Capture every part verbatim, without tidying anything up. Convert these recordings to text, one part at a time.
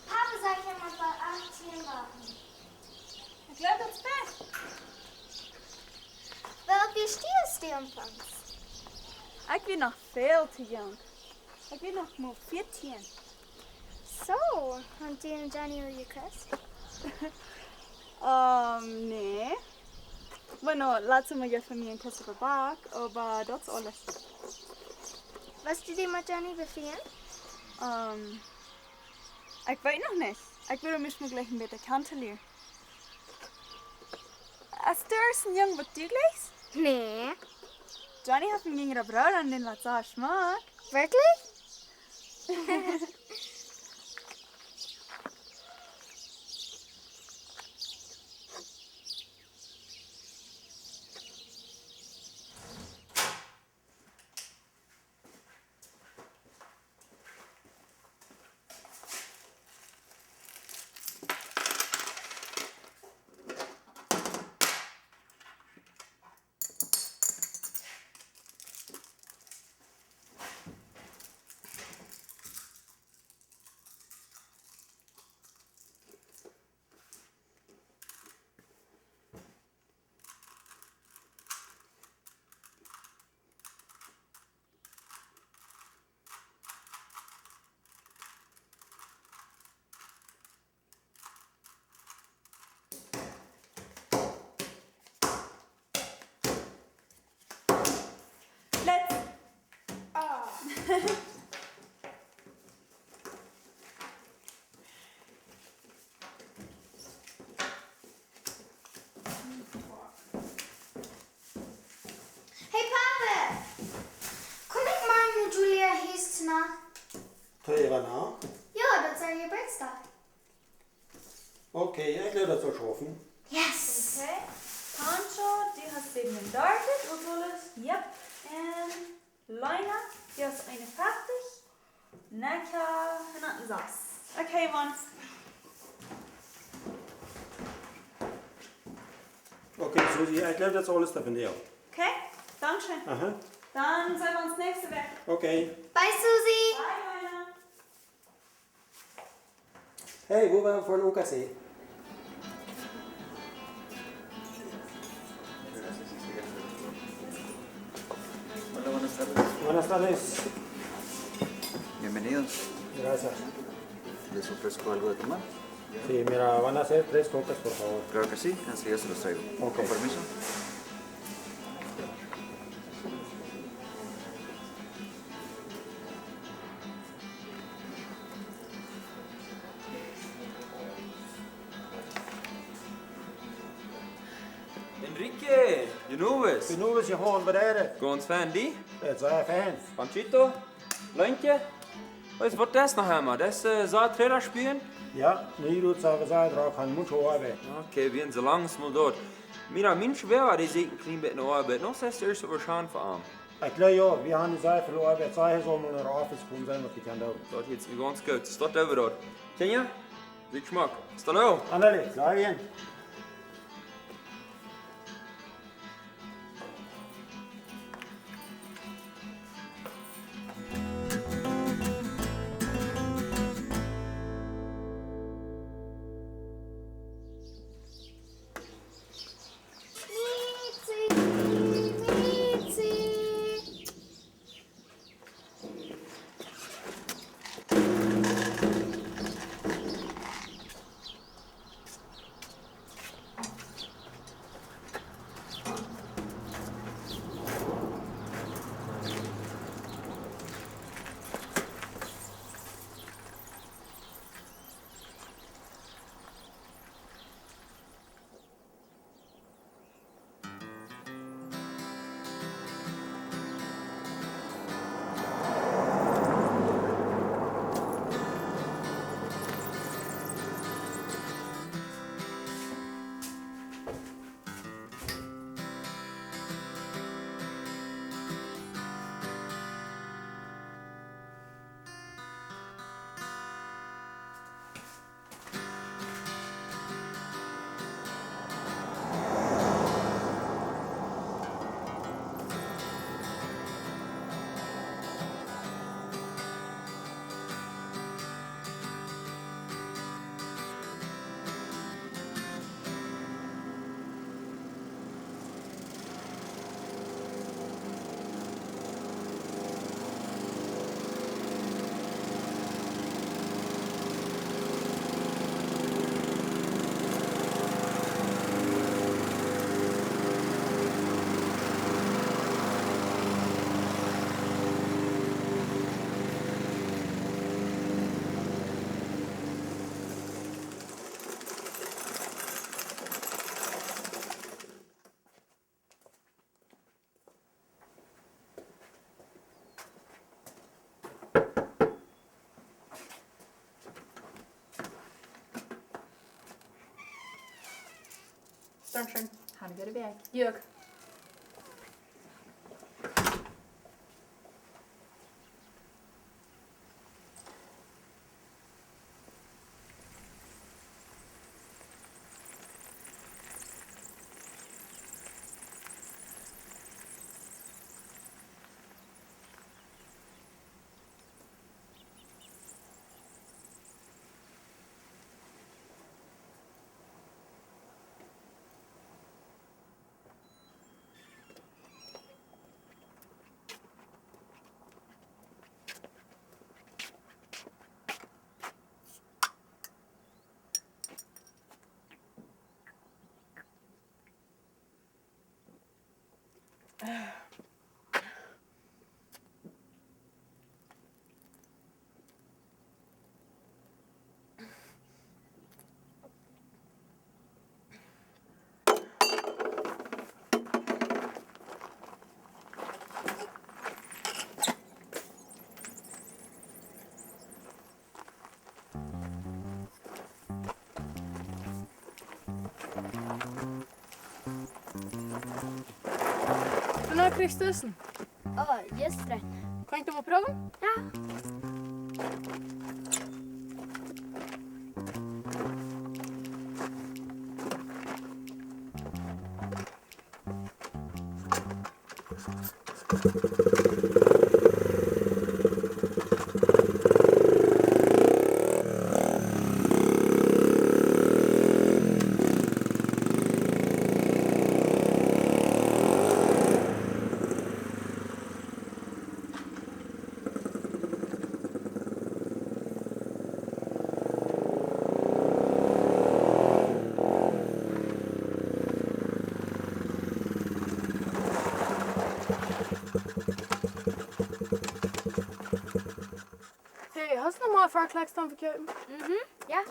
Papa säd, hee mott bie achtieen woaren. Ekj jleew, daut es best. Well, woo oolt best du dan? Ekj sie noch väl too junk. Ekj sie noch mau vieetieen. Soo, hast du un Jenny aul jekust? Ehm, nä. Bueno, latst Mol jeef hee mie een Kuss opp de Back, oba daut es aules. Woascht du die met Jenny befrieen? Ehm, ekj weet noch nich. Ekj well mie mau jlikj een bät kjanen lieren. Hast du een Jung, waut du jlikjst? Nä. Jenny haft een jinjren Brooda un dän lat see schmock. Werkjlich? Let's. Ah. Hey Papa! Kaun ekj morjen no Julia Hus no? Too äwa no? Jo, daut es äa Jeburtsdach. Okay, ekj jleew, daut saul schaufen. Yes! Okay. Pancho, du hast säwenundartich, un aules? Yep. Un Lena, du hast eenunfeftich. Nekja, hundat sas. Okay, Mann. Okay, Susi, ekj jleew, daut es aules doavon, jo. Okay, dankscheen. Aha. Dan seenen wie ons näakjste Wäakj. Okay. Bye, Susi. Bye, Lena. Hey, woo woaren wie fa een Onkasee? Hola, buenas tardes. Buenas tardes. Bienvenidos. Gracias. ¿Les ofrezco algo de tomar? Sí, mira, van a ser tres cocas, por favor. Claro que sí, enseguida se los traigo. Ok. Con permiso. Enrique, Genovas. Genovas, Johan, waut es et? Gaunz fein, die? Daut es sea fein. Panchito, Lentje. Weetst waut, daut es noch emol. Daut es, äh, soo Trailer spielen. Jo, nä, daut es oba sea drock, kaun mucho oabeiden. Okay, wie sent soo lang mol doa. Mira, mien Schwoaga, dee sieekjt een kjlien bät no Oabeit. Noch es daut ieescht waut wie schaun fa am. Ekj jleew, jo, wie haben sea väl Oabeit, saj, hee saul mol no de Office komen, seenen waut wie kjennen doonen. Daut jeit mie gaunz goot. Daut es daut äwa daut. Kjenn je? Sieekjt schmock. Hasta luego. Ándale, está bien. Mietzi, Mietzi. Dankscheen. Hab ne goode Wäakj. Jörg. Wanea kjrichst du Äten? Oh, jistren. Kaun ekj daut mol proowen? Jo. Hey, hast du noch mol Varkjslex toom vekjeepen? Mhm, jo.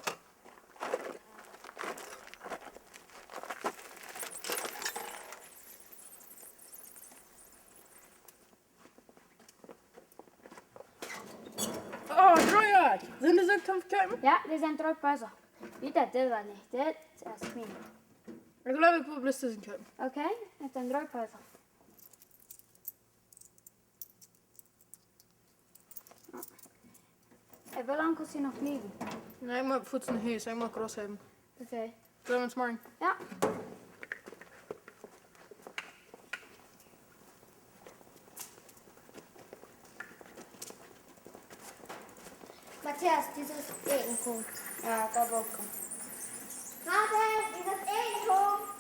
Sent dee soo toom kjeepen? Jo, dee sent dree Pälzer. Dit, dit es nich, dit es mien. Ekj gleew, ekj well bloos dise kjeepen. Okay, ekj hab dree Pälzer. Ä, woo lang kaust du noch bliewen? Nä, ekj mott fuaz no Hus, ekj mott Gras heien. Okay. Seen wie ons morjen. Jo. Matthias, dit es Eetenkoop. Jo, daut woa ekj. Matthias, dit es Eetenkoop.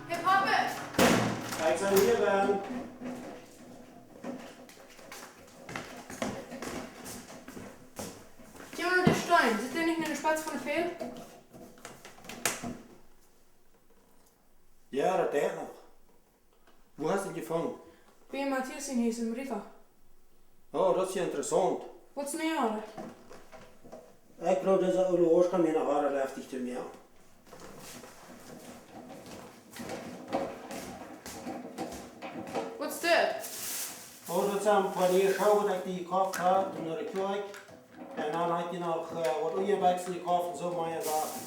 Hey, Papa! Kjikj, see hia, Ben. Kjikj mol no dän Steen. Sitt dee nich aun de Spetz von de Päl? Jo, daut deit noch. Wua hast du dän jefungen? Bie Matthias sien Hus em Riva. Oh, daut es jo interessaunt. Waut es nu aun? Ekj proow dise oole Oasch mie noch wada leftich to moaken. Waut es dit? Oh, daut sent een poa niee Schoo, waut ekj die jekoft hab, en de Kjoakj. Un dan haud ekj noch, ä, waut Unjabekjsen jekoft un soo mea Sachen.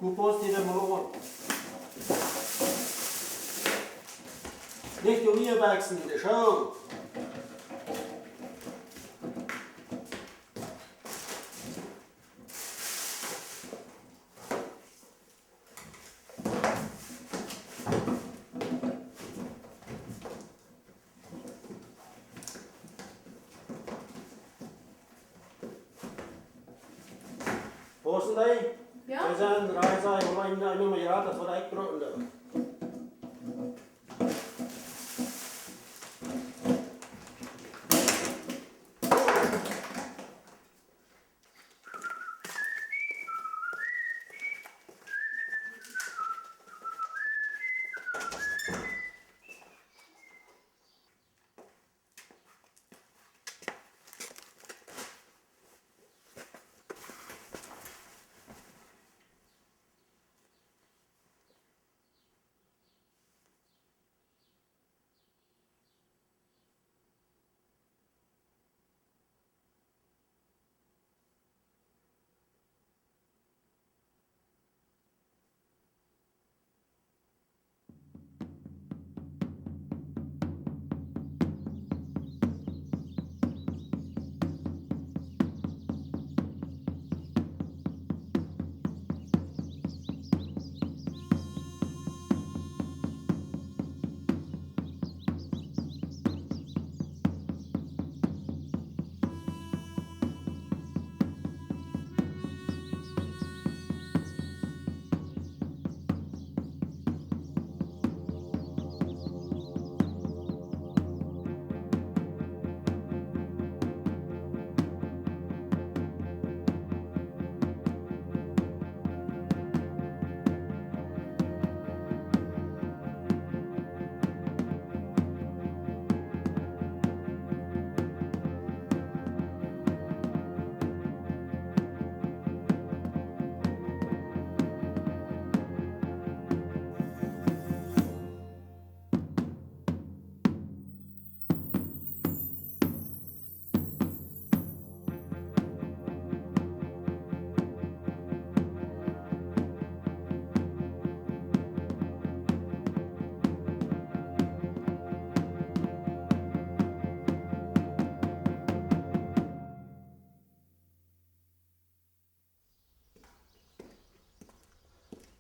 Woo paust du daut mol aun? Nich de Unjabekjsen, de Schoo. Paussen dee? Jo. Dee sent, dee sent, waut ekj nu mol jehaut hab, waut ekj brucken doo.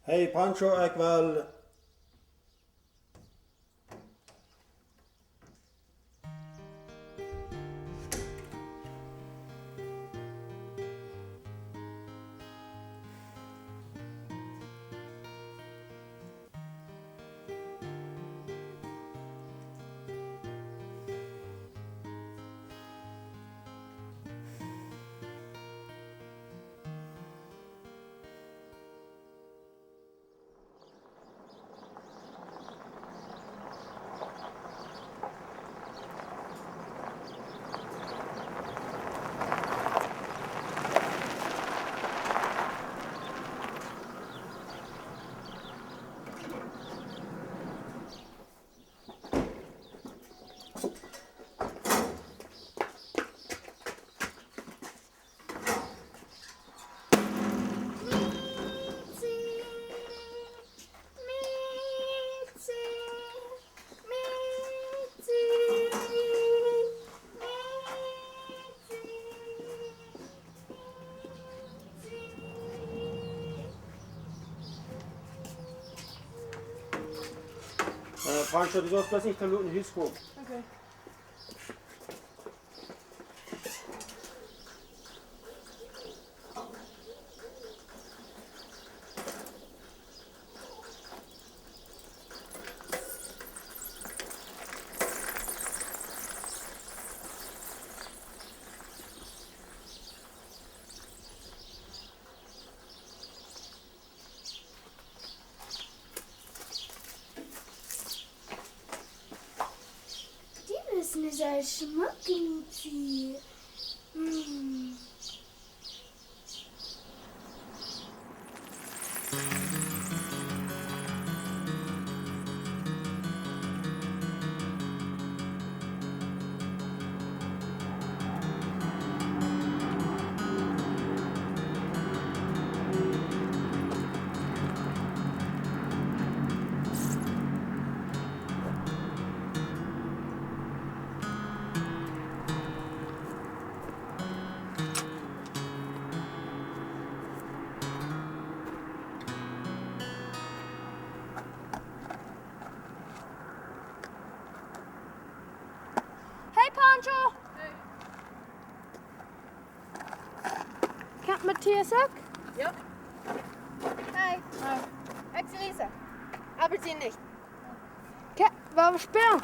Hey Pancho, ekj well. Äh, Pancho, du saust bloos nich to lot no Hus komen. Okay. Dit es een sea schmock Liedje. Hm. Hey, Pancho! Kjemt Matthias uk? Jo. Hey. Hi. Ekj sie Lisa. Oba sie nich. Okay, woa wie spälen?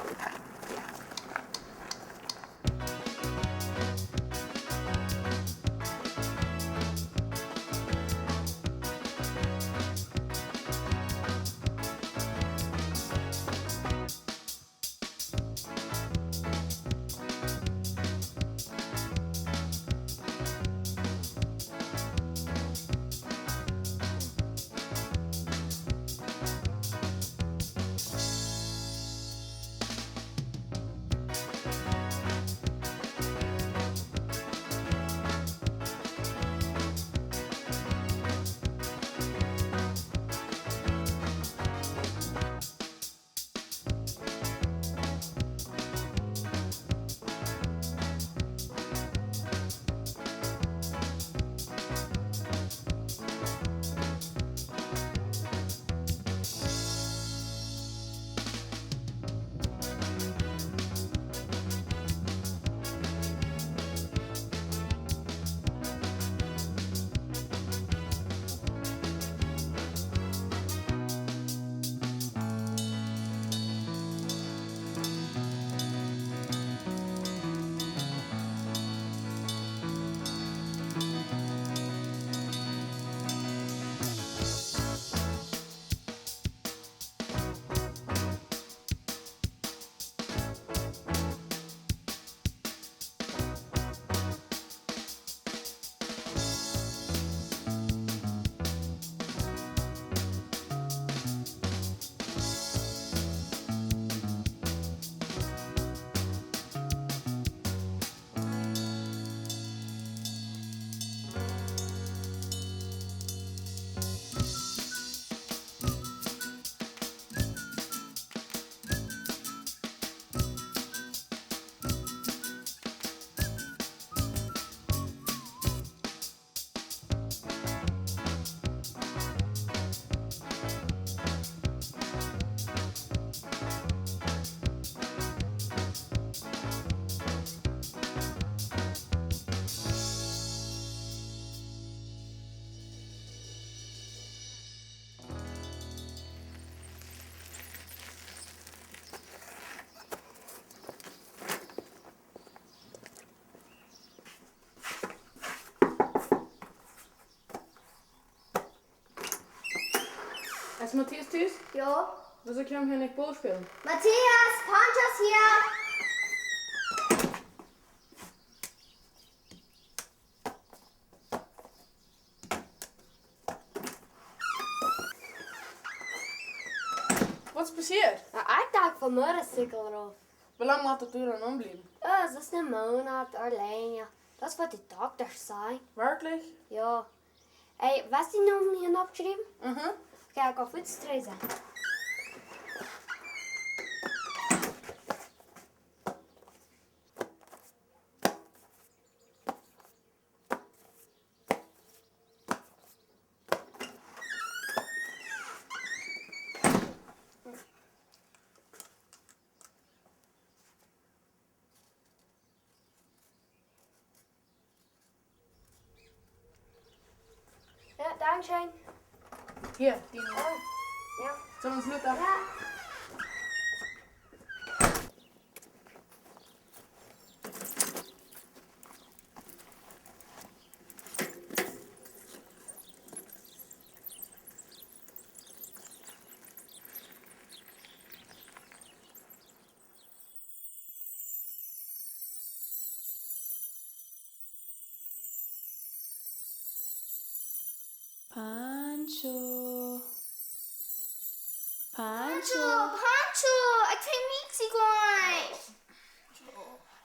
Es Matthias tus? Jo. Wieso kjemt hee nich Ball spälen? Matthias, Pancho es hia! Waut es passieet? Na, ekj docht von Motorcycle rauf. Woo lang mott daut dan aunbliewen? Äh, daut es een Moonat, ooda lenja. Daut es waut de Dokta säd. Werkjlich? Jo. Hey, waut es dien Nomen hia oppjeschräwen? Mhm. Okay, ekj kaun fuaz trigj sennen. Jo, dankscheen. Hia, dien. Oh, jo. Sell wie ons lota? Jo. Pancho. Pancho. Pancho, Pancho, ekj feel mie nich goot.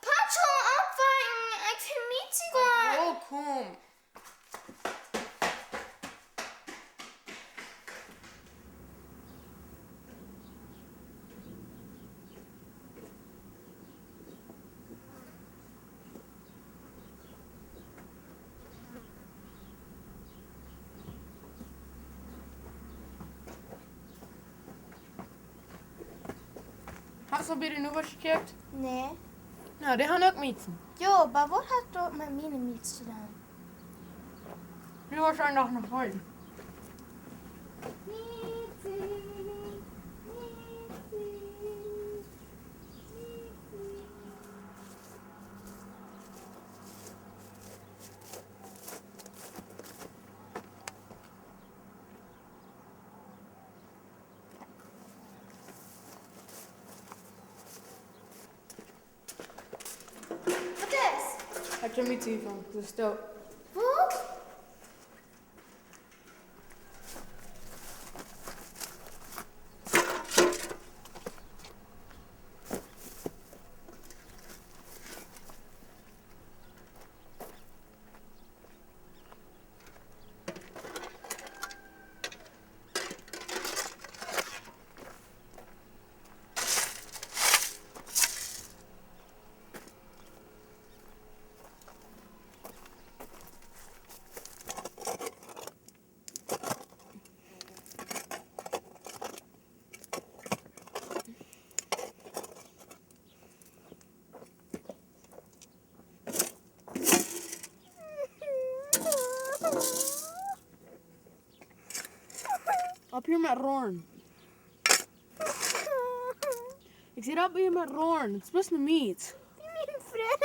Pancho, oppwaken, ekj feel mie nich goot. Oh, komm. Hast du bie de Nobasch jekjikjt? Nä. Na, dee han uk Miezen. Jo, oba waut haft daut met miene Miez to doonen? Nu woascht du noch noch hoolen. Waut es? Ekj hab mien Twiefel. Daut es doot. Waut? Opp hia met roaren. Ekj säd opp hia met roaren. Daut es bloos ne Miez. Mien Frint.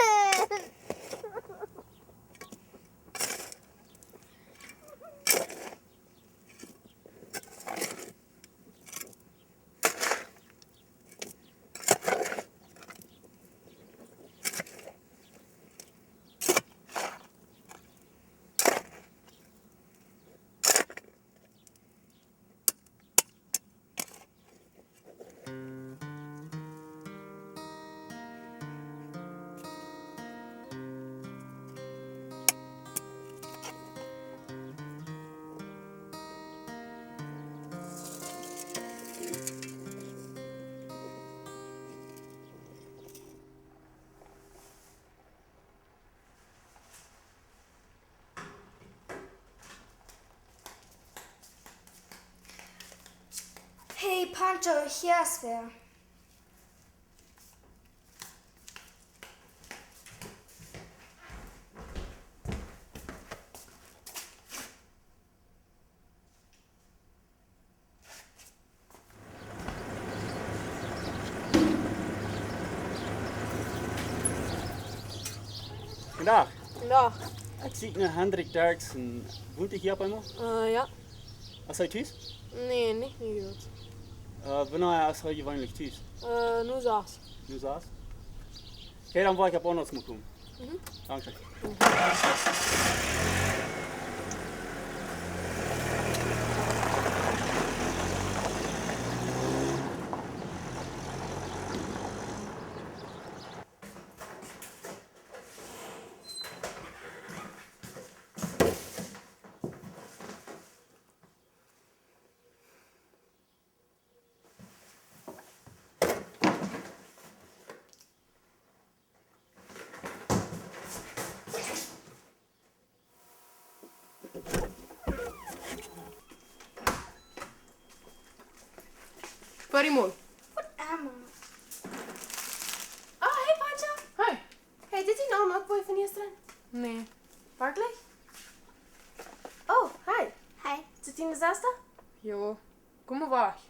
Hey, Pancho, hia es wäa. Gooden Dach. Gooden Dach. Ekj sieekj no Hendrik Derksen. Wont hee hia opp eemol? Äh, jo. Es hee tus? Nä, nich nu. Äh, wanea es hee jeweenlich tus? Äh, nu sas. Nu sas? Okay, dan woa ekj opp aundasch mol komen. Mhm. Dankscheen. Goodemorjen. Goodemorjen. Oh, hey, Pancho. Hi. Hey, did you know Milk Boy von gisteren? Nä. Werkjlich? Oh, hi. Hi. Sent dee de Sesta? Jo. Kom mau wajch.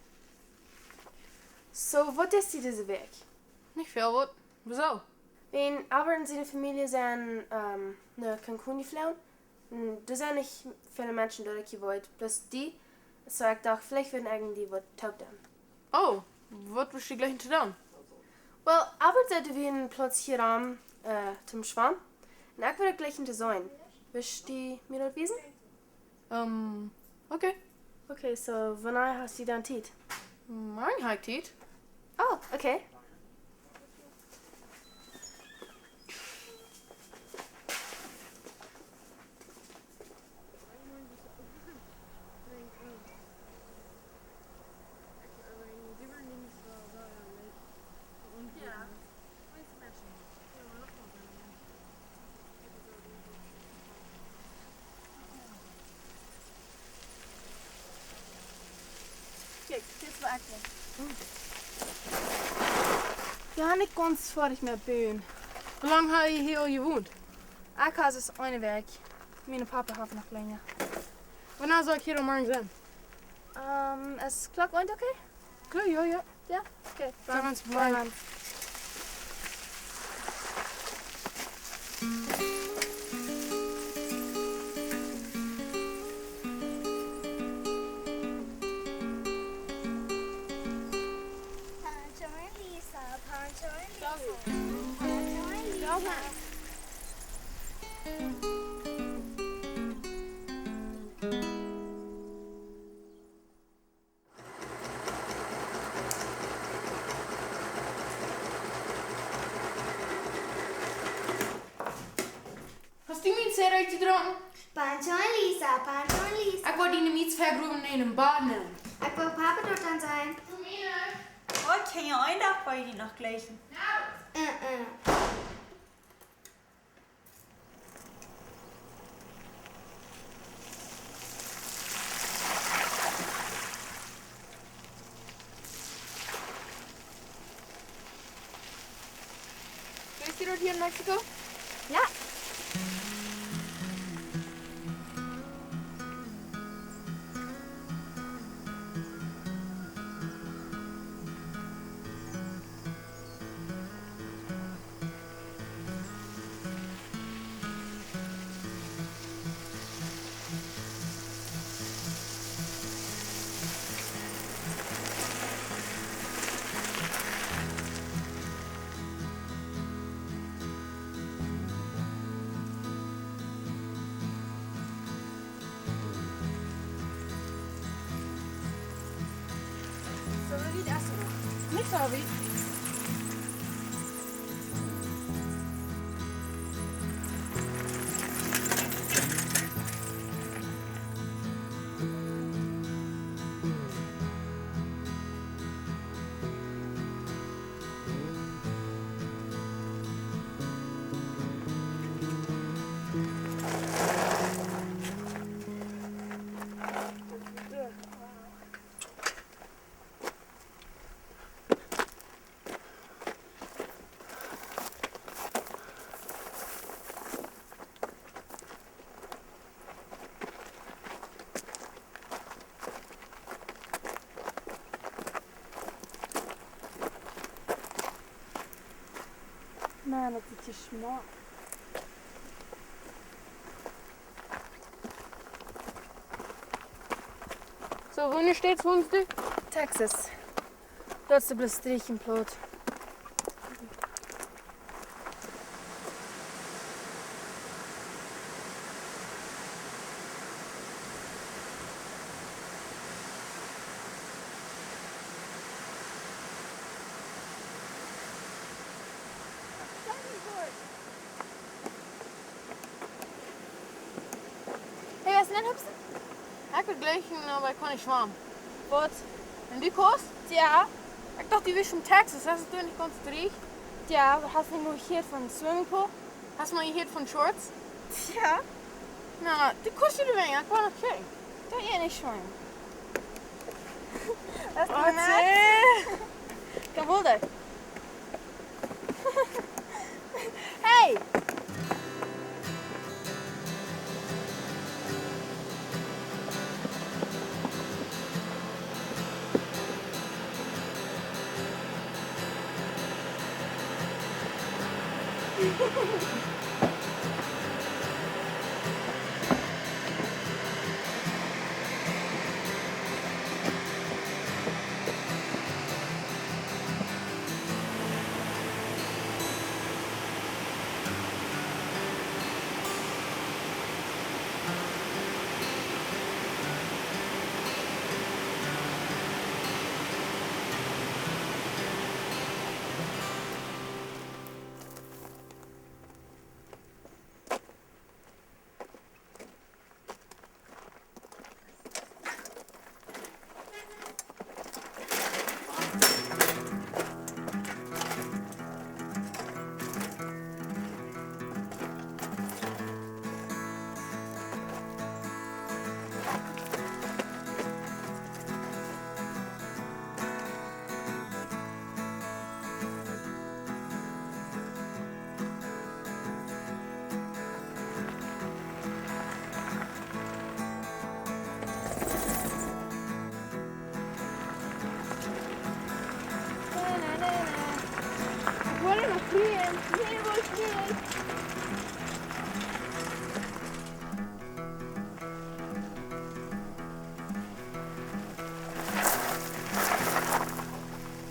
Soo, waut es hia dise Wäakj? Nich väl, waut? Woo soo? Wiels Albert un siene Famielje sent, ähm, no Cancun jeflogen. Un doa sent nich väle Menschen doa, daut ekj weet. Bloos dee. Soo, ekj docht, veleicht wudden ekj un dee waut toop doonen. Oh, waut wurscht du jlikj to doonen? Well, Albert säd, doa wia een Plauz hia aum, äh, toom schwamen. Un ekj wull jlikj to seenen. Wurscht du mie daut wiesen? Ähm, okay. Okay, soo, wanea hast du dan Tiet? Morjen hab ekj Tiet. Oh, okay. Kjikj, dit es wua ekj won. Jo, ekj gaunz foadich met buen. Woo lang hab jie hia aul jewont? Ekj hab ieescht eene Wäakj. Mien Papa haft noch lenja. Wanea saul ekj hia dan morjen sennen? Ähm, es Klock eent okay? Klock, jo, jo. Jo? Okay. Dan ons morjen. Pancho and Lisa, Pancho and Lisa, Pancho and Lisa. Hast du mien Zäd utjedrunken? Pancho un Lisa, Pancho un Lisa. Ekj woa diene Mietz vegrowen un em Bad nämen. Ekj woa Papa doa dan sennen. Ekj kaun je een Dach bie die noch jlikjen. Äh, äh. Bist du dort hier in Mexiko? Ja. Soo, wie daut essen. Nich soo wie. Maun, daut sitt je schmock. Woo, woo en de States wonst du? Texas. Doa es de Blistrich en Plot. Hey, waut es dan, Hupsen? Ekj well jlikjen, oba ekj kaun nich schwamen. Waut? Un du kaust? Jo. Ekj docht, du wieescht von Texas. Hast du nich gaunz trigj? Jo, hast du nich mol jehieet von Swimmingpool? Hast du mol jehieet von Shorts? Jo. Na, du kaust die Dinja, ekj kaun nich kjikjen. Daut es nich scheen. Waut? Waut? Kaun woll daut. Hey!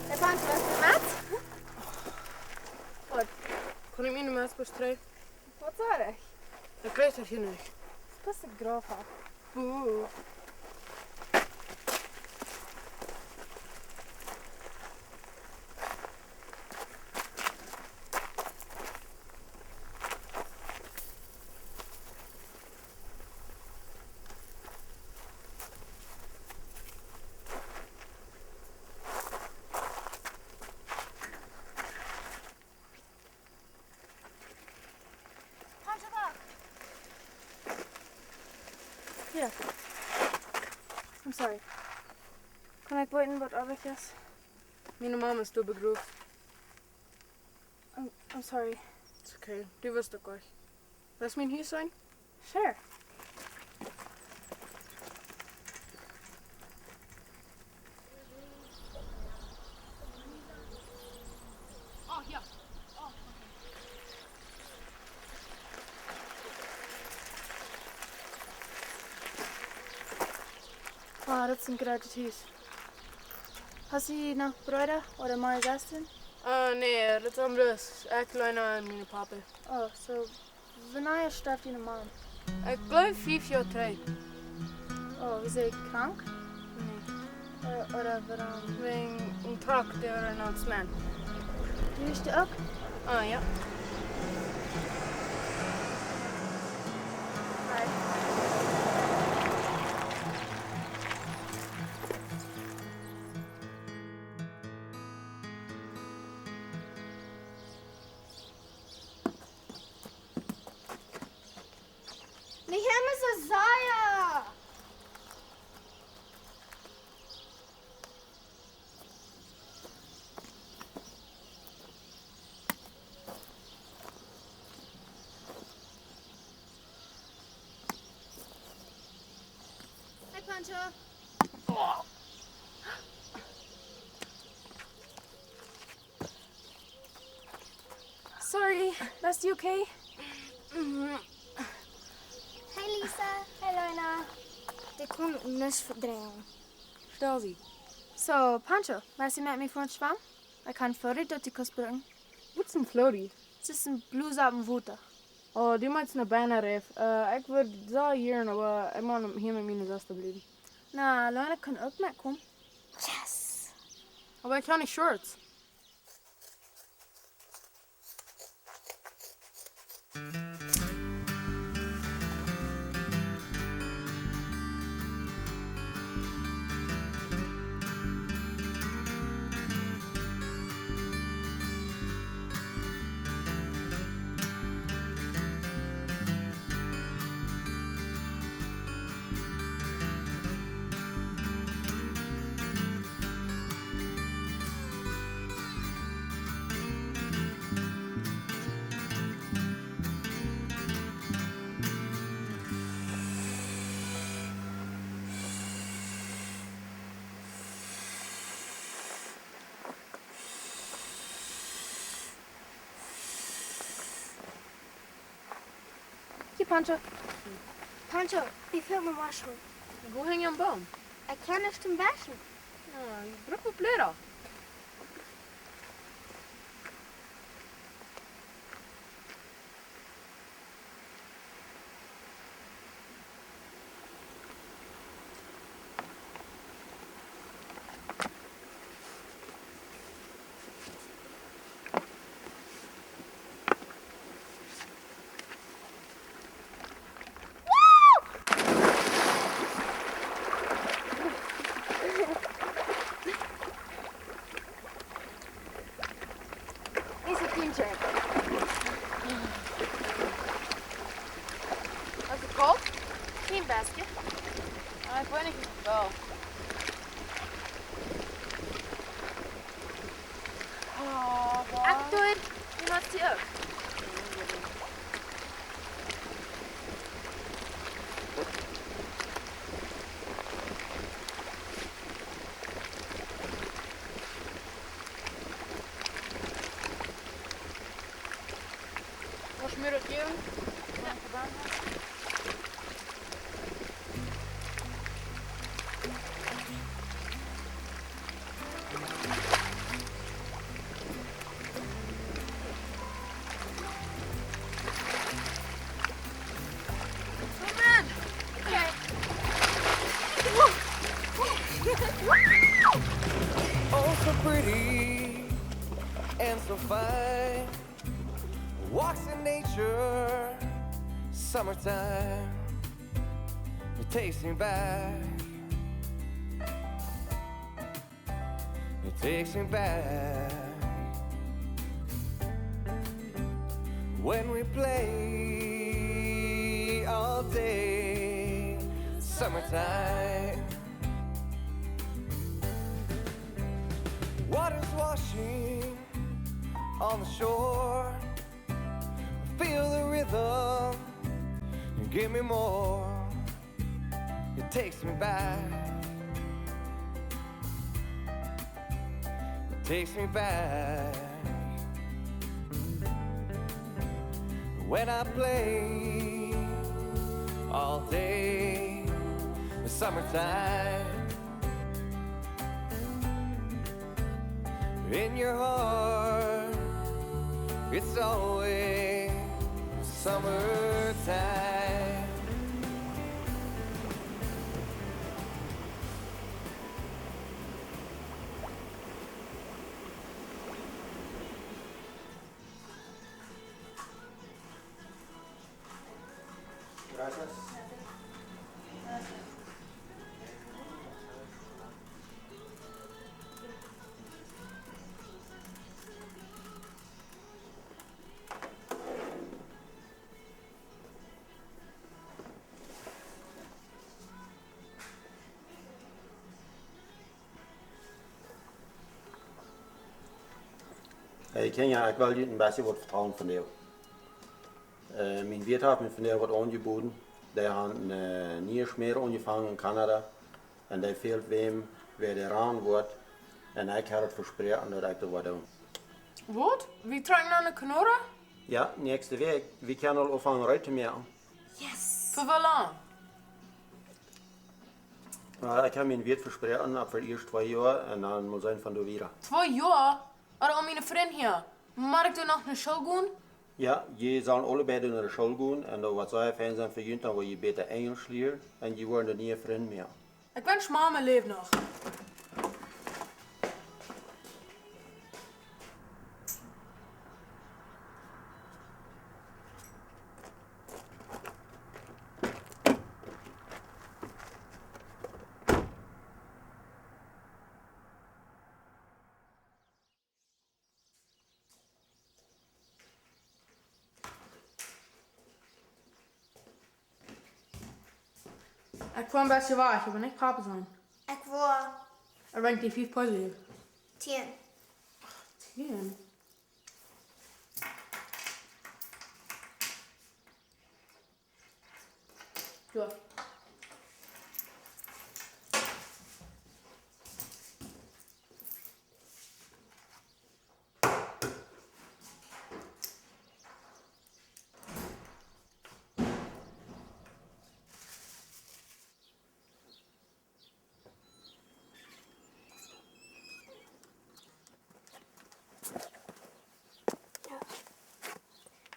Hey, Pancho, waut es de Mats? Waut? Kaun ekj miene Mats bestreien? Waut saj ekj? Daut jlikjt hia nich. Daut es best grof. Buh. Hia. I'm sorry. Kaun ekj weeten waut oajch es? Miene Mama es doa begroft. I'm, I'm sorry. It's okay. Du wist uk nich. West mien Hus seenen? Sure. Oh, jo. Oh, okay. Wow, daut es een grootet Hus. Hast du noch Breeda ooda mea Sestren? Äh, nä, daut sent bloos ekj, Lena un mien Papa. Oh, so, wanea storf diene Mom? Ekj jleew fief Joa trigj. Oh, wia see krank? Nä. Ooda, ooda wuarom? Wäajen een Truck, dee wia een Announcement. Du wist uk? Ah, jo. Bye. Nich emma soo sea. Hey, Pancho. Sorry, best du okay? Mhm. Hey, Lisa. Hey, Lena. Dee kunn nuscht vedreien. Dosi. So, Pancho, west du met mie fa een Schwam? Ekj kaun Floaty daut du kaust brucken. Waut es een Floaty? Daut es een Blus opp een Wota. Oh, du meenst een banana raft. Äh, ekj wudd soo jieren, oba ekj mott hia met miene Sesta bliewen. Na, Lena kaun uk metkomen. Yes! Oba ekj hab nich Shorts. Hia, Pancho. Pancho, ekj feel miene Wasch. Wua henjt dee aum Boom? Ekj kaun nich aum Waschen. Ah, ekj bruck waut Bläda. Is it clean check? Is it cold? Clean basket. Ah, ekj weet nich, es et woll. Oh, boah. Ach, du. Wie machst du auch? Wasch mir daut hia. Oh, so pretty and so fine. Walks in nature, summertime. It takes me back. It takes me back. When we play all day, summertime. Water's washing on the shore. Feel the rhythm, give me more. It takes me back. It takes me back. When I play all day, the summertime. In your heart, it's always summertime. Gracias. Hey, Kjinja, ekj well junt een bät waut vetalen vondoag. Äh, mien Wieet haft mie vondoag waut aunjebooden. Dee haft eene, äh, niee Schmäd aunjefongen en Kanada. Un dee fält wäm, wäa de Rand woat. Un ekj hab daut vesproaken, daut ekj daut woa doonen. Waut? Wie trakjen no Kanada? Jo, näakjste Wäakj. Wie kjennen aul aunfangen reed to moaken. Yes! Fa woo lang? Well, ekj hab mie een Wieet vesproaken, opp fa ieescht twee Joa un dan mol seenen von doa wieda. Twee Joa? Ooda om miene Frind hia. Mott ekj dan noch no School gonen? Jo, jie sellen aule beid no de School gonen un daut woat sea fein sennen fa junt, dan woa jie bäta Enjelsch lieren un jie woaren de niee Frind moaken. Ekj wensch Mama läwt noch. Ekj woa een bät wajch, oba nich Papa sennen. Ekj woa. Ekj woa die fief Puzzle jäwen. Tieen. Tieen? Jo.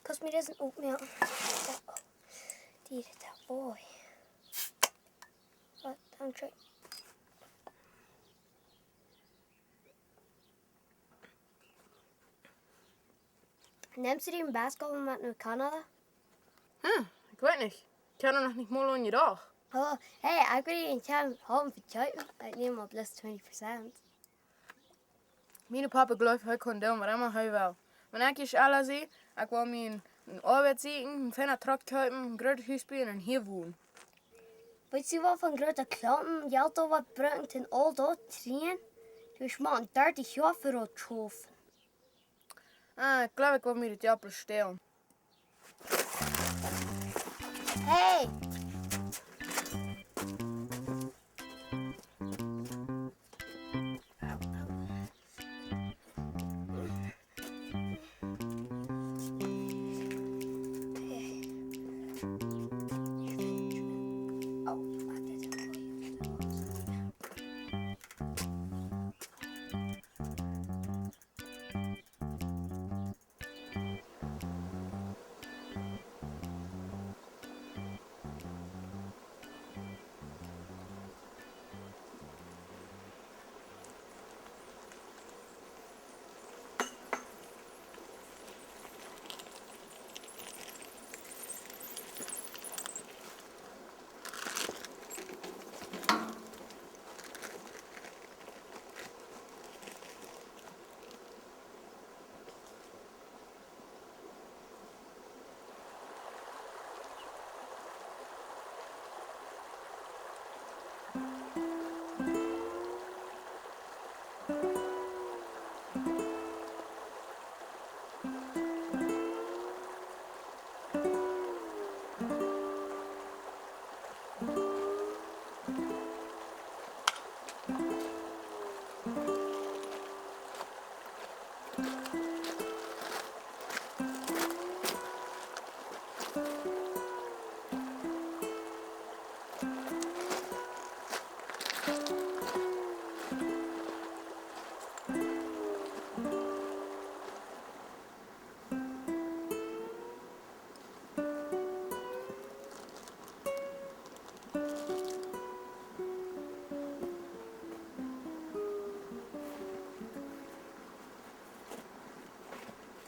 Kaust mie disen uk moaken? Dee, dee, oi. Waut, dankscheen. Nemst du dän Basketball met no Kanada? Hm, ekj weet nich. Ekj hab doa noch nich mol aun jedocht. Oh, hey, ekj well dän kjennen haben fa kjeepen. Ekj näm mau bloos twenty percent. Mien Papa jleeft, hee kaun doonen waut emma hee well. Wan ekj ieescht ella sie, ekj well mie eene, eene Oabeit sieekjen, een feina Truck kjeepen, een grootet Hus buen un hia wonen. Weetst du waut fa groote Klompen Jelt daut woat brucken, toom aul daut kjrieen? Du hast mau dartich Joa fa daut schaufen. Ah, ekj jleew, ekj well mie daut Joa bestalen. Hey!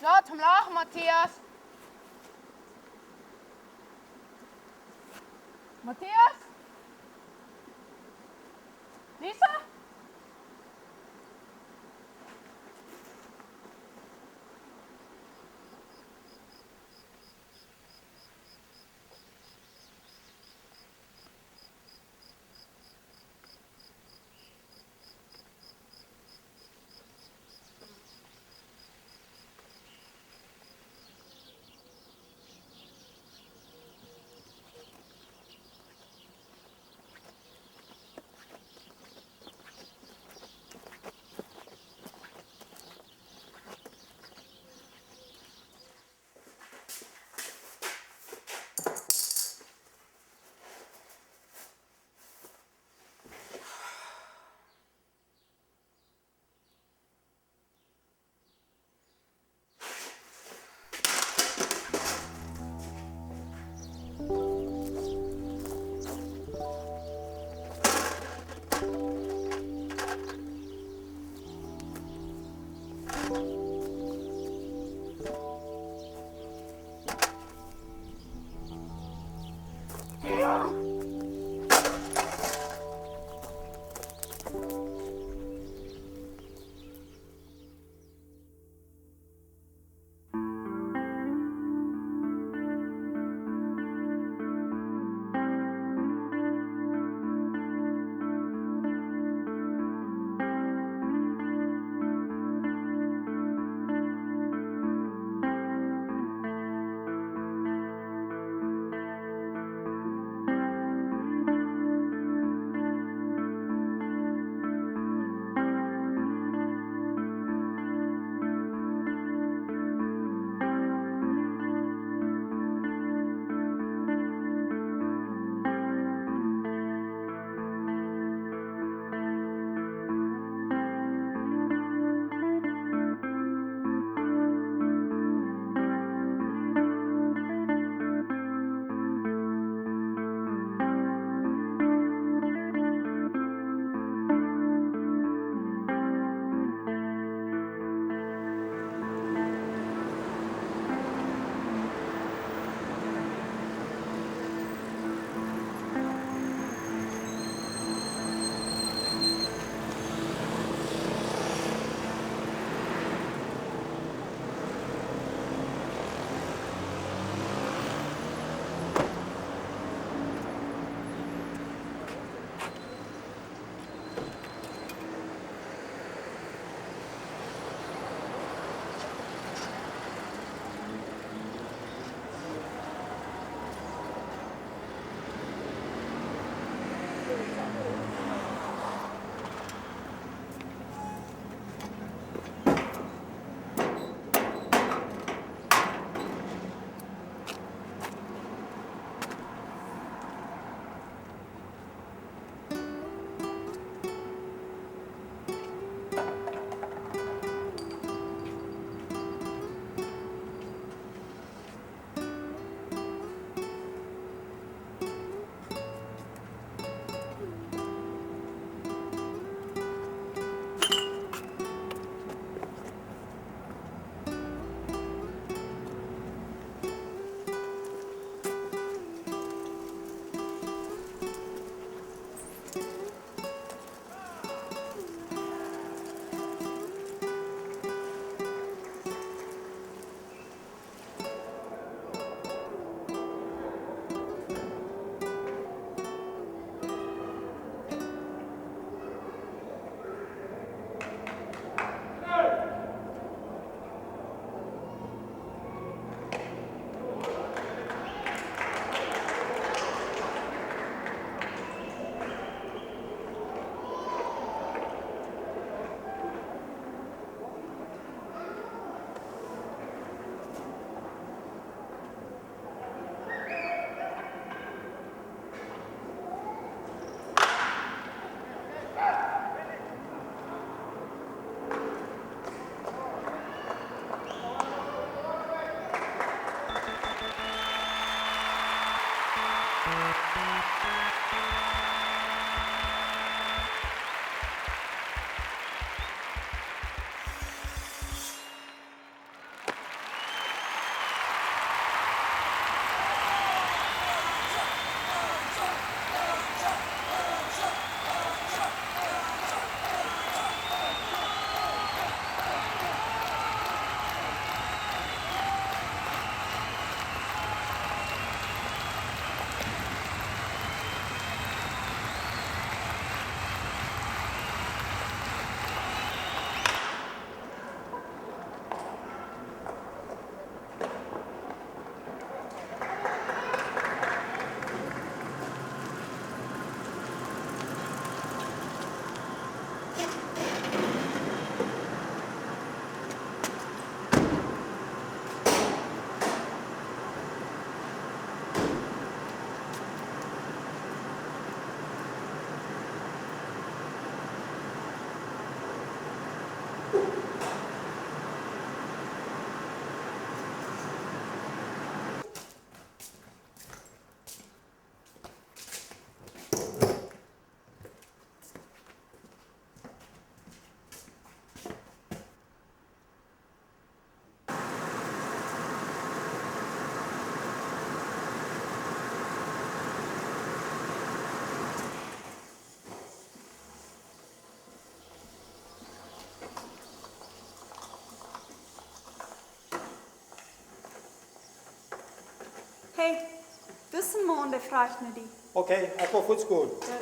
Lot hum lachen, Matthias. Matthias? Lisa? Hey, doa es een Maun, dee fruacht no die. Okay, ekj woa fuaz komen. Jo.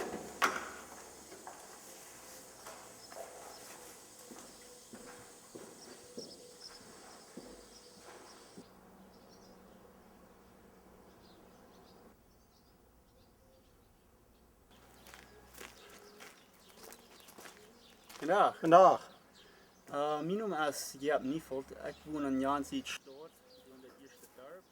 Goondach. Goondach. Eh, mien Nomen es Jaap Niefeld. Ekj won en Jansied Staut, en daut ieeschte Darp.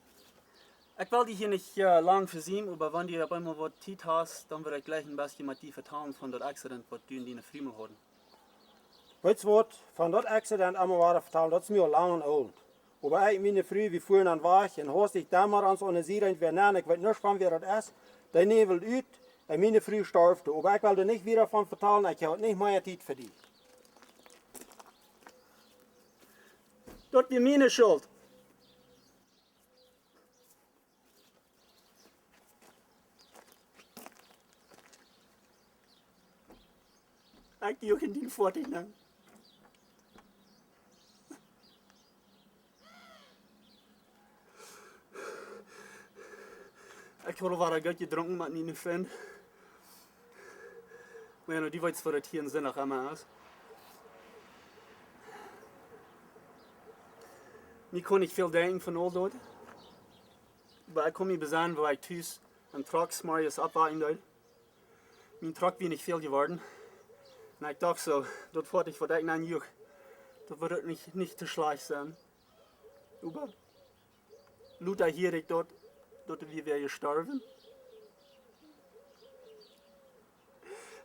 Ekj well die hia nich, eh, lang vesiemen, oba wan du opp eemol waut Tiet hast, dan wudd ekj jlikj een bät met die vetalen von daut accident waut du un diene Fru mol hauden. Weetst waut, von daut accident emma wada vetalen, daut es mie aul lang un oolt. Oba ekj un miene Fru, wie fuaren dan wajch un haustich dan mau ons aun de Sied nenn, ekj weet nuscht von wäa daut es, dee Näwel ut un miene Fru storf doa. Oba ekj well doa nich wieda von vetalen, ekj hab nich mea Tiet fa die. Daut wia miene Schult. Ekj dee uk en dien Foatich nenn. Ekj haud aul wada goot jedrunken met miene Frind. Oba jo, nu, du weetst waut daut hia en Sinnach emma es. Mie kaun nich väl denkjen von aul daut. Oba ekj kaun mie besennen, woo ekj tus em Truck zemorjes oppwaken deed. Mien Truck wia nich väl jeworden. Un ekj docht soo, daut Foatich waut ekj nenn juach, daut wudd uk nich, nich too schlajcht sennen. Oba lota hieed ekj daut, daut wia wäa jestorwen.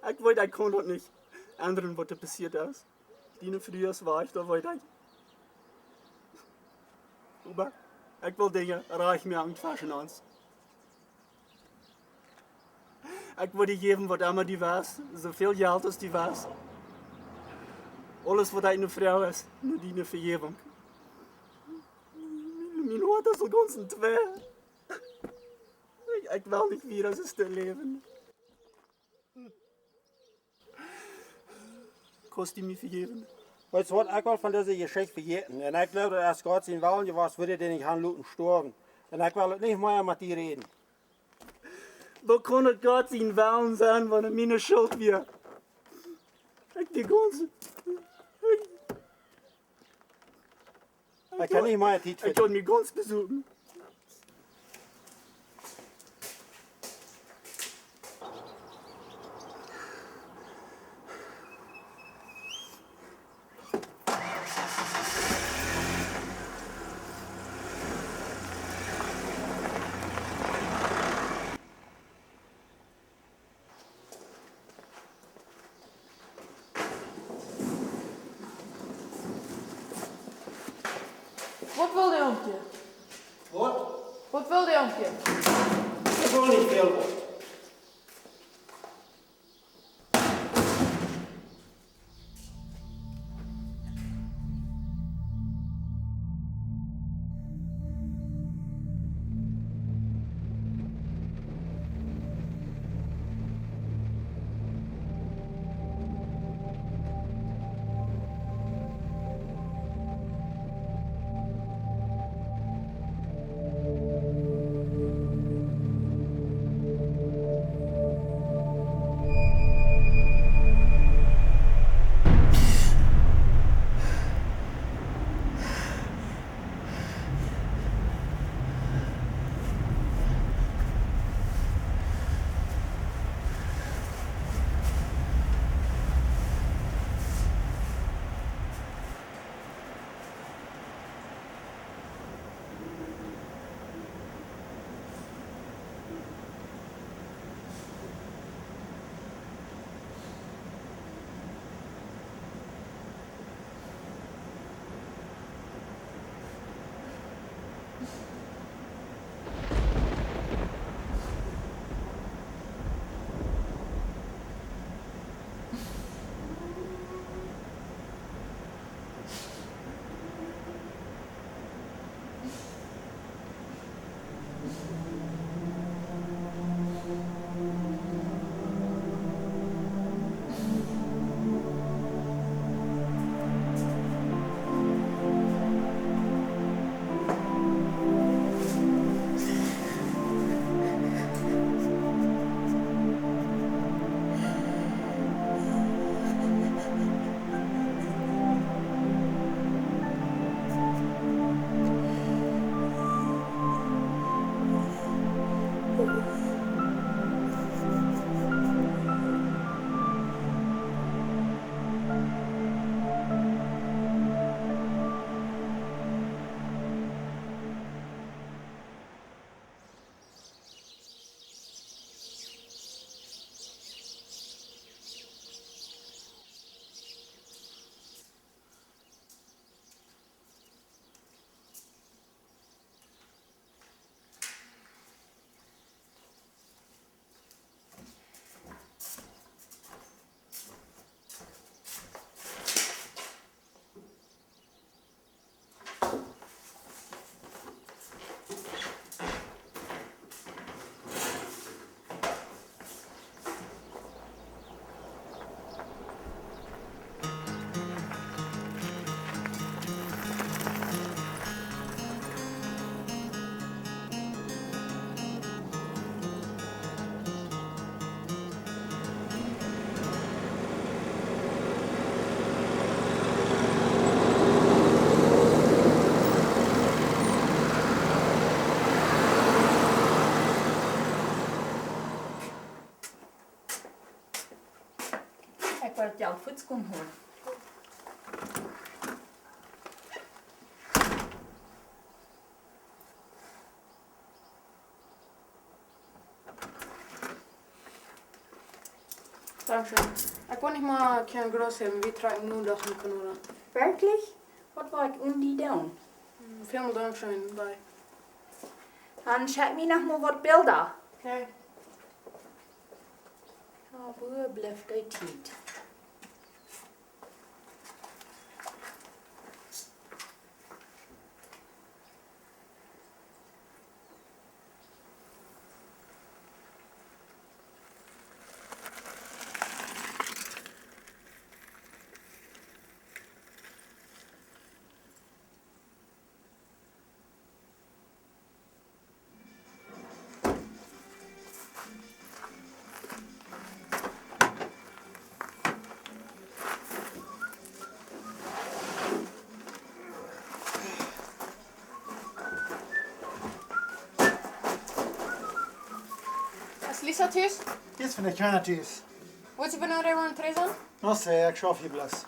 Ekj weet, ekj kaun daut nich endren, waut doa passieet es. Diene Fru es wajch, daut weet ekj. Oba ekj well Dinja rajcht moaken tweschen ons. Ekj woa die jäwen, waut emma du west, soo väl Jelt aus du west. Aules, waut ekj nu froag, es no diene Vejäwunk. Mien, mien Hoat es aul gaunz en twee. Ekj, ekj well nich wieda soo läwen. Kaust du mie vejäwen? Weetst waut, ekj well von dise Jeschicht vejäten. Un ekj jleew, daut es Gott sien Wellen jewast, wudd hee dän nich han loten stoawen. Un ekj well uk nich mea met die räden. Woo kaun daut Gott sien Wellen sennen, wan et miene Schult wia? Ekj, dee gaunze, ekj, ekj kaun nich mea Tiet ekj finjen. Kaun mie gaunz besopen. Waut well de Omkje? Ekj woa daut Jelt fuaz komen holen. Dankscheen. Ekj woa nich mea kjennen Groot haben, wie trakjen nu daut en Kanada. Werkjlich? Waut woa ekj onen die doonen? Hm, välmol dankscheen, bye. Dan schekj mie noch mol waut Bilda. Okay. Jo, wua blift dee Tiet? Es Lisa tus? Dit es von de Kjinja tus. Woat see vondoag rom trigj sennen? No sé, ekj schauf hia bloos.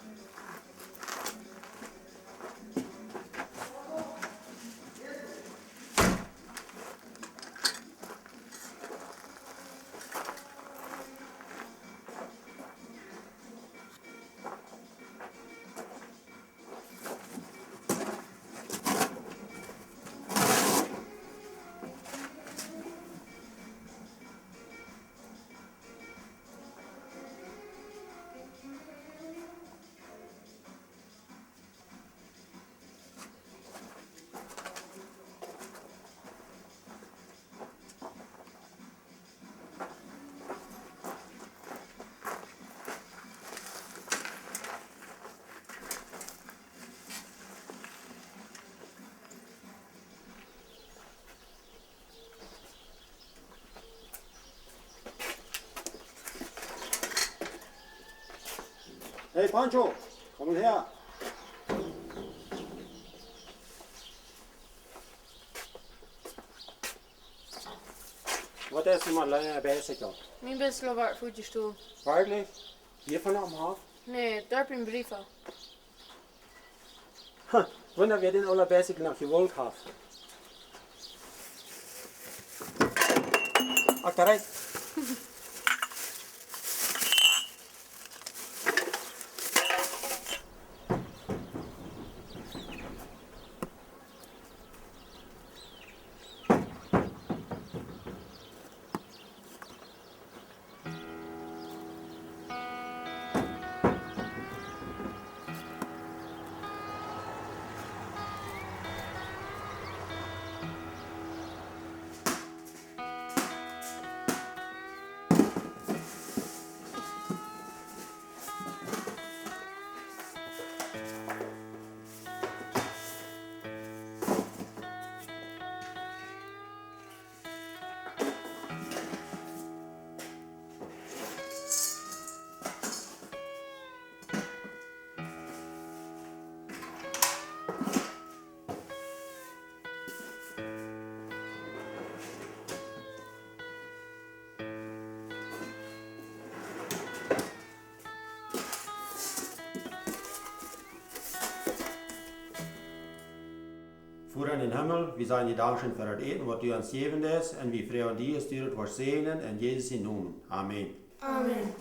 Hey Pancho, komm hia. Waut es met dien Bicycle? Mien Bicycle woat fuaz jestolen. Werkjlich? Hia von opp dän Hoff? Nä, doa bie Briefa. Ha, wunda, wäa dän oolen Bicycle noch jewollt haft. Achteruit. Voda en dän Himmel, wie sajen die Dankscheen fa daut Äten, waut du ons jejäft hast, un wie froagen die, daut du daut woascht säajnen, en Jesus sienen Nomen. Amen. Amen.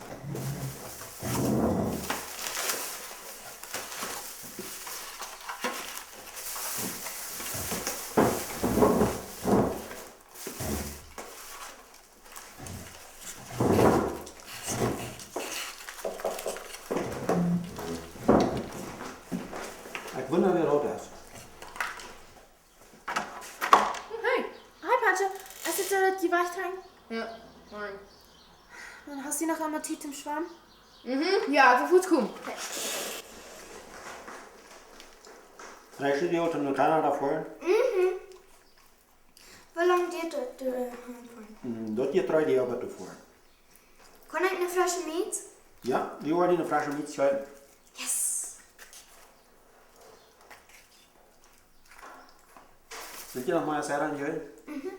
Ekj wunda, wäa daut es. Hey. Hi, Pancho. Es dit daut Jewecht hängen? Jo, morjen. Dan hast du noch emol Tiet toom Schwamen? Mhm, jo, daut woat goot komen. Reist du die Auto no Kanada foaren? Mhm. Woo lang diet daut, äh, foaren? Mm, daut diet dree Doag, bat to foaren. Kaun ekj ne fresche Mietz? Jo, wie woaren die ne fresche Mietz jäwen. Yes! Sent jie noch mol aus Herren, Jürgen? Mhm.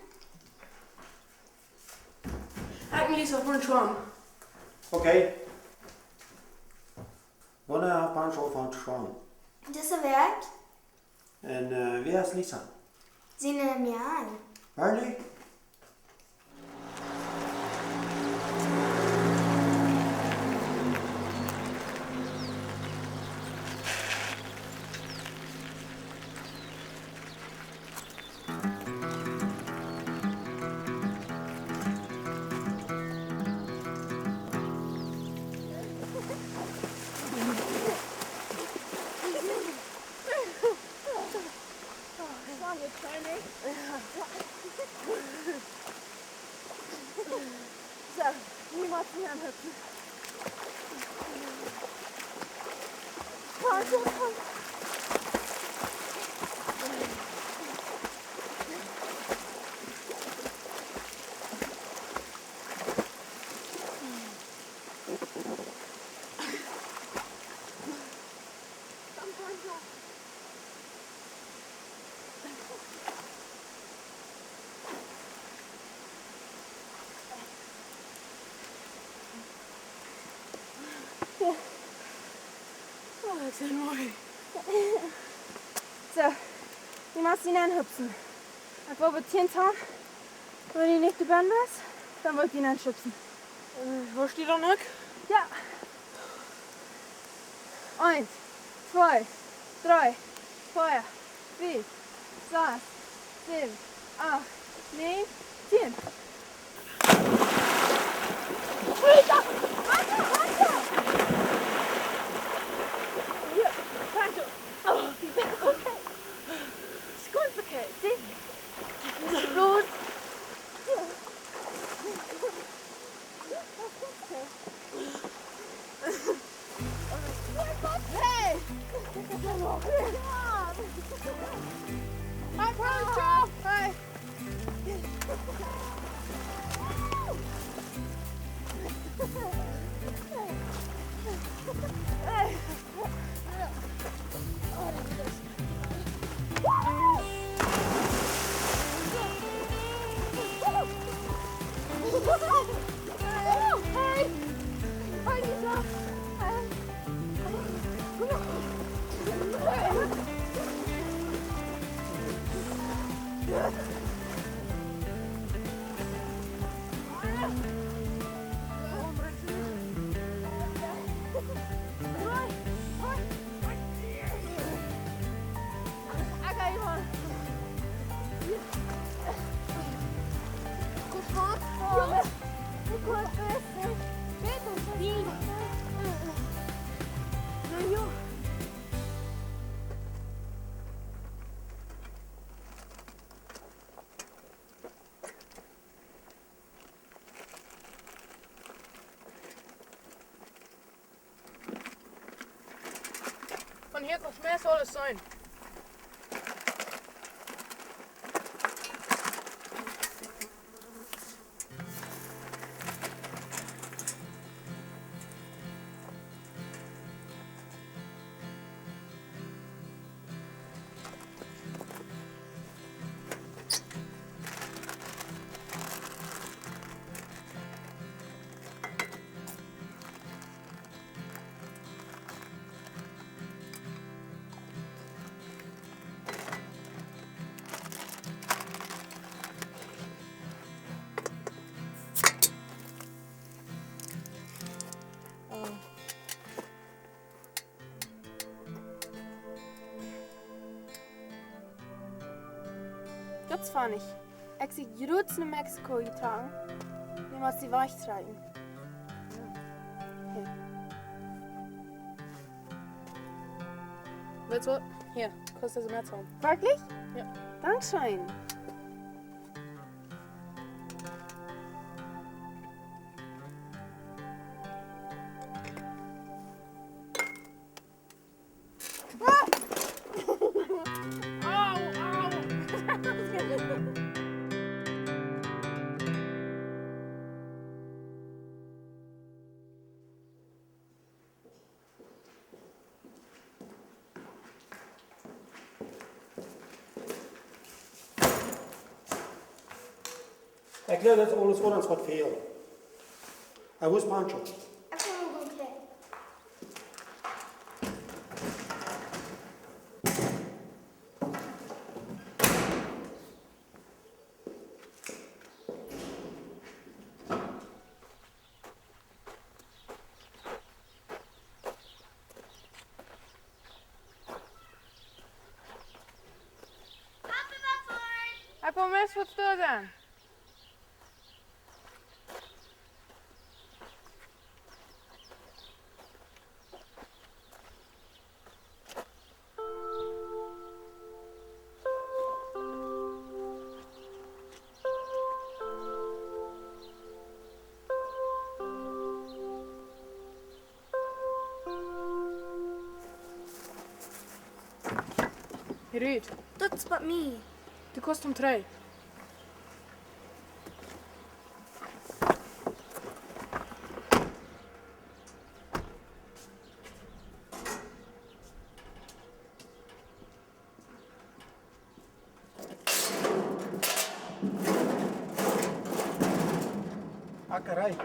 Ekj mott ieescht noch een Schwam. Okay. Wanea haft Pancho aunjefongen to schwamen? Dise Wäakj. Un, äh, woo es Lisa? Siene Mejal. Werkjlich? Soo, nu mott wie aunhoolen. Komm, komm, komm. Oh, ekj sie moad. Soo, du motst die nenn hupsen. Ekj well waut tjints han. Wan du nich doabie best, dan woa ekj die nenn schupsen. Äh, woascht du dan uk? Jo. Eent, twee, dree, vea, fief, sas, säwen, acht, näajen, tieen. Alter, Alter, Alter! Hia, Pancho. Oh, du best okay. Ist ganz okay. Sieh. Los. Hey! Hi, Pancho! Hi! Hey! Von hia kaun Schmäa aules seenen. Daut es funny. Ekj sie jrods no Mexiko jetrocken. Nu mott ekj wajchtrakjen. Hia. Weetst waut? Hia, kaust du mie metholen. Werkjlich? Jo. Dankscheen. Ekj jleew, daut es aules waut ons waut fält. Hee, wua es Pancho? Ekj kom uk nich. Komm, es woat doa sennen. Hee rut. Daut es bie mie. Du kaust hum trigj. Akkerei.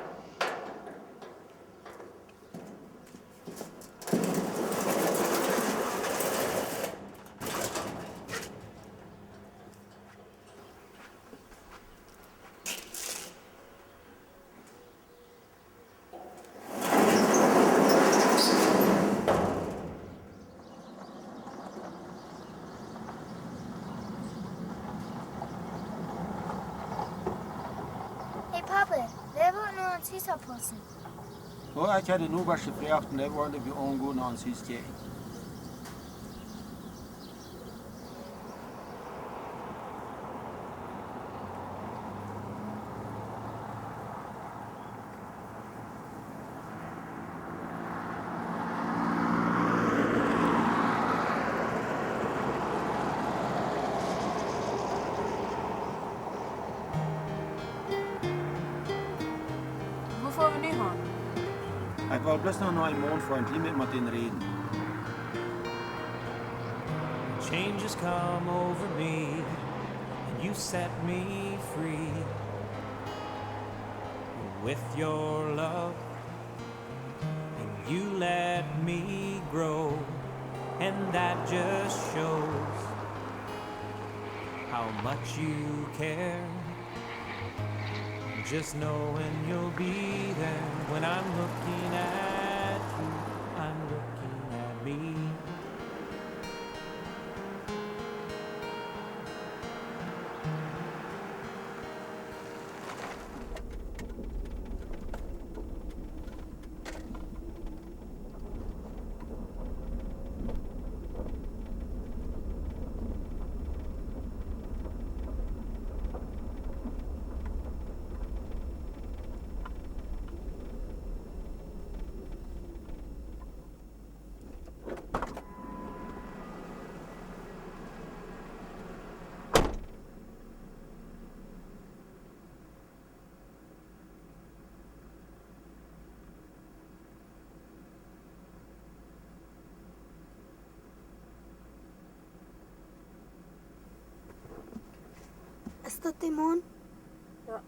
Hey Papa, wäa woat nu ons Hus oppaussen? Oh, ekj hab de Nobasch jefroacht un dee wullen wie aungonen no ons Hus kjikjen. Wua foa wie nu han? Ekj well bloos noch no een Maun foaren, dee met, met dän räden. Change has come over me, and you set me free with your love, and you let me grow, and that just shows how much you care. Just knowing you'll be there when I'm looking at you, I'm looking at me. Es daut de Maun? Jo.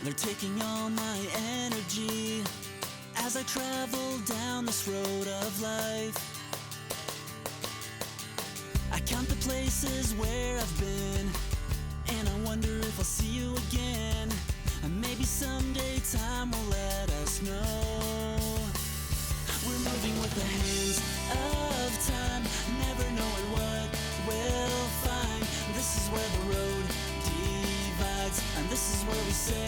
They're taking all my energy as I travel down this road of life. I count the places where I've been, and I wonder if I'll see you again. And maybe someday time will let us know. We're moving with the hands of time, never knowing what we'll find. This is where the road divides, and this is where we say